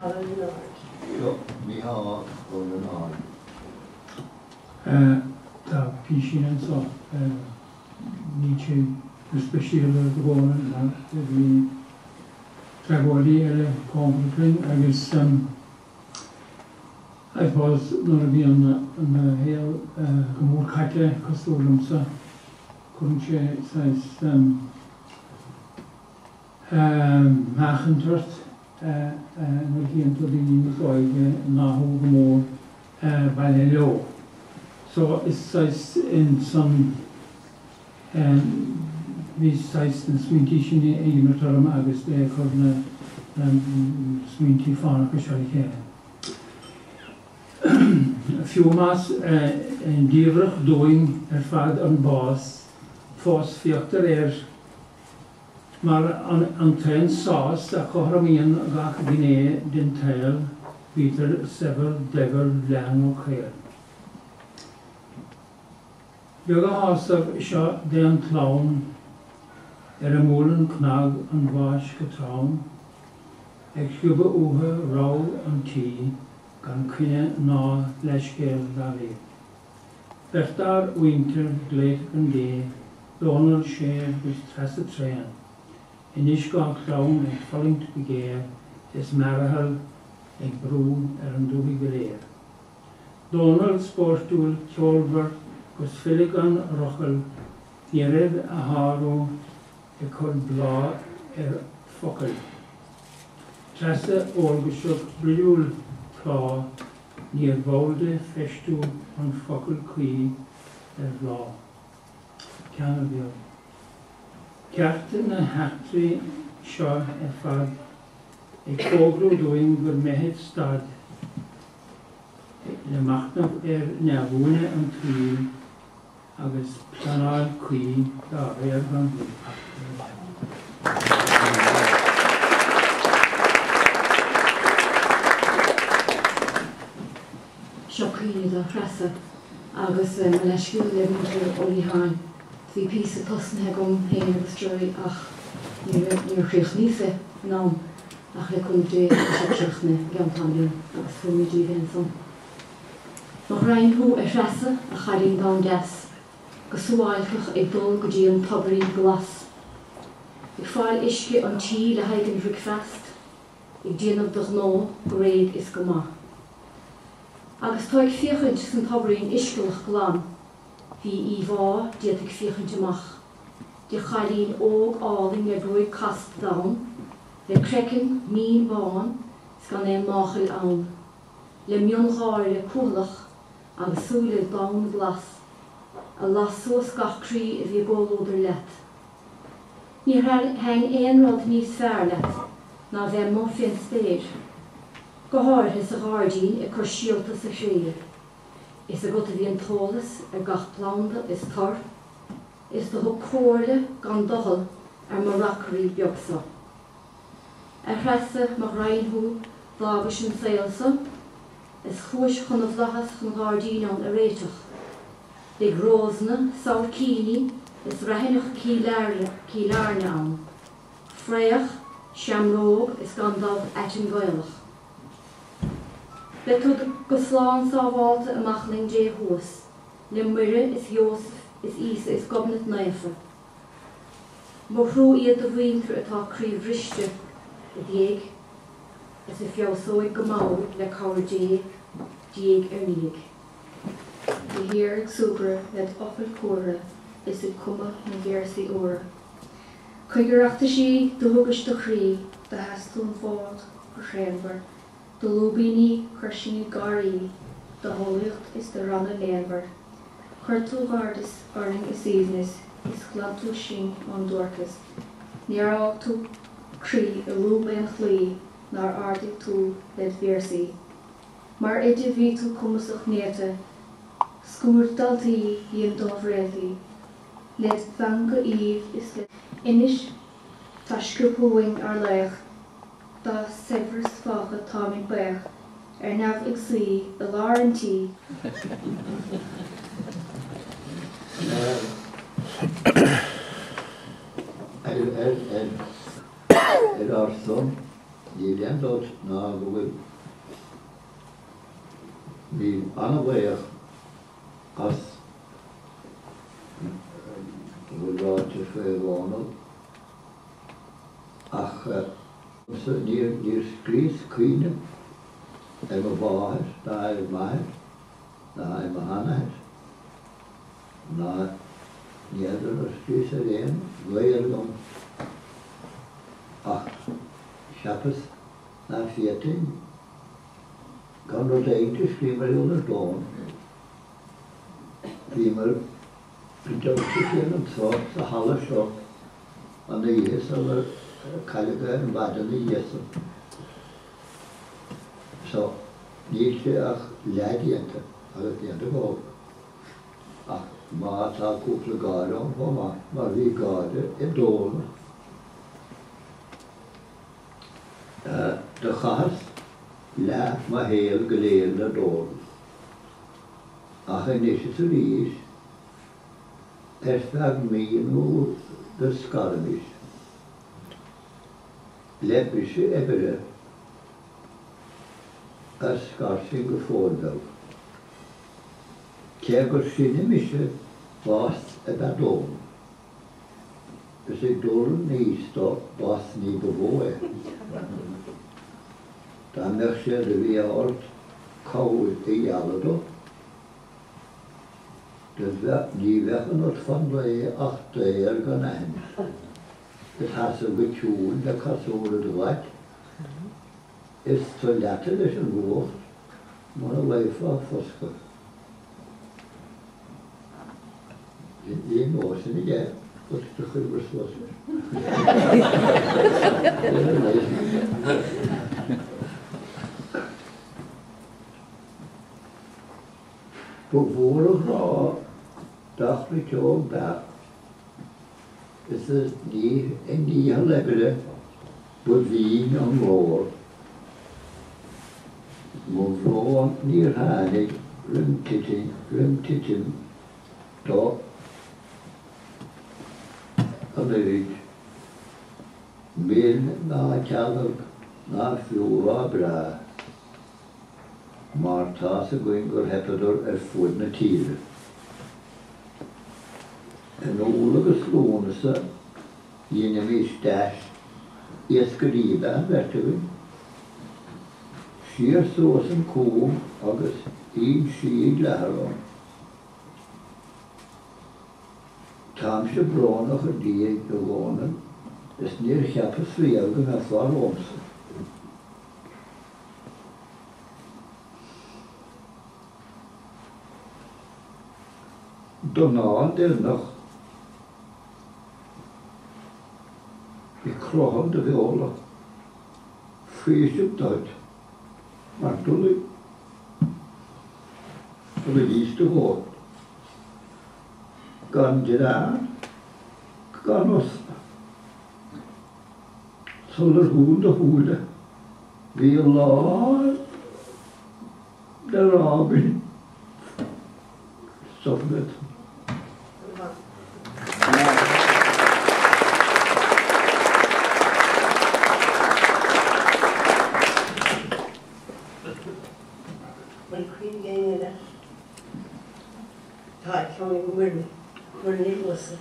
Seo Mícheál Ó Mianáin. Tá písín anso. Níl sé go speisialta do Dhónall mar bhí tragóidí eile cóngarach linn agus I suppose nuair a bhíonn an saol go mór caite cosúil liomsa cuireann sé saghas meáchaint ort nuair a chíonn tú daoine níos óige ag gnáthú go mór baile leo. So is saghas insan bhí saghas na smaointí sin ag imirt orm agus mé ag cur na smaointí fánacha seo le chéile. Fiú más diamhrach dúinn ar fad an bás, fós féachtar air Mar an t-aon sás a chothromaíonn gach gné den tsaol, bítear saibhir, daibhir, leathan nó caol. Beag a shásamh seo d'aon chlann ar a mbuaileann cnag an bháis go trom, ag sciobadh uathu rogha an tí gan coinne ná leithscéal dá laghad. Beirt dár mhuintir glaoite chun Dé, Dónall séimh agus Treasa tréan, anois dá clann ag fulaingt go géar is mearathal ag brú ar an dúthaigh go léir. Dónall spóirtiúil ceolmhar 'gus file gan ruchall, ní raibh a shárú ag cur bláth ar fhocail. Treasa eolgaiseach brilliúil tráth, Níor mhall di feistiú an focal cuí ar bhláth. Ceana bheag. Ceart na heachtraí seo ar fad ag fógrú dúinn gur mithid stad le machnamh ar neamhbhuaine an tsaoil agus pleanáil cuí dá réir gan mhoill. Seo caoineadh do Threasa agus mo leithscéal le muintir Ó Liatháin. Bhí píosa tosnaithe agam féin agus Joy ach níor chríochnaíos é in am ach le cúnamh Dé tá sé críochnaithe i gceann tamaillín agus tabharfaidh mé daoibh é ansan. Mo ghraidhin thú a Threasa, a chailín donn deas, Go suáilceach ag dul go dtí an tobairín glas, Ag fáil uisce an tí le haghaidh an bhricfeast, Ag déanamh do ghnó go réidh is go maith. Agus tú ag féachaint san tobairín uiscealach glan, Bhí íomhá, d'fhéadfaidh féachaint amach, De chailín óg álainn le gruaig casta donn, Le craiceann mín bán 's gan aon máchail ann. Le miongháire cúthaileach agus súile donn glas a las suas gach croí a bhí i gcomhluadar leat. Níor thaitn aon rud níos fearr leat ná bheith amuigh fén spéir, go háirithe sa ghairdín ag cur síolta sa chré. Is agat a bhí an t-eolas ar gach planda is tor, is do thug comhairle gan doicheall ar mo reacairí beag-sa. A Threasa, mo ghraidhin thú, d'fhágais an saol so, is chuais chun na bhflaitheas chun gairdín ann a réiteach. Beidh rósanna, sabhaircíní is raithineach Chill Airne ann, fraoch, seamróg is gan dabht aiteann Gaelach. Beidh tú go slán sábhálta i mbaclainn Dé thuas, le Muire is Iósaf is Íosa is Gobnait Naofa. Mo thrua iad do mhuintir atá croíbhriste i d'éag is a feabhsóidh go mall le cabhair Dé, diaidh ar ndiaidh. De shíor ag súgradh led fhocail cumhra is ag cumadh na véarsaí úra. Chuig Oireachtaisí do thugais do chroí, do sheas tú an fód go tréanmhar, Do lúibíní chuir sinn ag gáirí, do fhilíocht is do ranna léanmhar. Chuir tú gairdeas orainn is aoibhneas, is ghlan tú sinn ón duairceas. Níor fhág tú croí i lúb aon chlaí nár ardaigh tú led véarsaí. Mar oide bhí tú cumasach néata, sciúir daltaí dhíom dubh-réaltaí. Led mheangadh aoibh is led. Anois tá sciobtha uainn ár laoch. Dá saibhreas fágtha táimid baoch, ar neamh ag suí i lár an tí. Ar ár son. Níl aon dabht ná go bhfuil. Bím an-bhuíoch as a bhfuil ráite faoi Dhónall ach níor scríos cuimhne ar mo mháthair ná ar m'athair ná ar mo sheanathair ná ní fheadar ar scríos ar aon ghaol liom ach cheapas ná féadfainn gan rud éigint a scríobh mar gheall ar Dónall. Bhíomar ag damhsa féin anso sa halla seo an oíche sular cailleadh é an mhaidin ina dhiaidh san. So, níl sé ach leathdhéanta agus déanta go holc. Ach má tá cúpla gáire ann chomh maith, mar bhí gáire i Dónall. Do chaitheas leath mo shaoil go léir le Dónall, ach anois is arís, ar feadh mí nó do scaraimis. Le briseadh oibre a scar sinn go fóill beag. Cé gur sine mise bás ab ea Dónall. Is ag dul in aois dó bás ní ba mhó é. Dá mbeadh sé de mhí-ádh ort cabhair a ghealladh dó, do bheadh, ní bheadh ionat fan lae ach daor gan aithne, id sheasamh go ciúin le casúr id ghlaic, is tú leata leis an bhfuacht mura bhfaighfeá foscadh. Bhí an nós sin aige agus do chuireamar suas leis. Ba mhór a ghrá dá chniotóg beach is a ndícheall oibre ba bhinn a nglór. Mo bhrón níor tháinig roim titim dó an oiread mil ná cealg ná fiú lá breá mar tá's againn gur theipeadar ar fuaid na tíre. In Iúil agus Lúnasa dheinimís deais iascairí ab ea an bheirt againn. Siar suas an cuan agus Ínsí ag leathadh ann. Táimse brónach id dhiaidh, a Dhónaill, is níor cheapas riamh go mbeifeá romhamsa. Don ndán deireanach ag croitheadh do bheola, faoiseamh duit mar doiligh Tugaidís do dhóthain. Gan greann, gan osna. Sular dhún do shúile, bhí a lán le rá againn. Stopfaidh mé. Bhfuil cuimhne ag éinne eile? Tá ceann ag Muireann, Muireann Ní Luasa.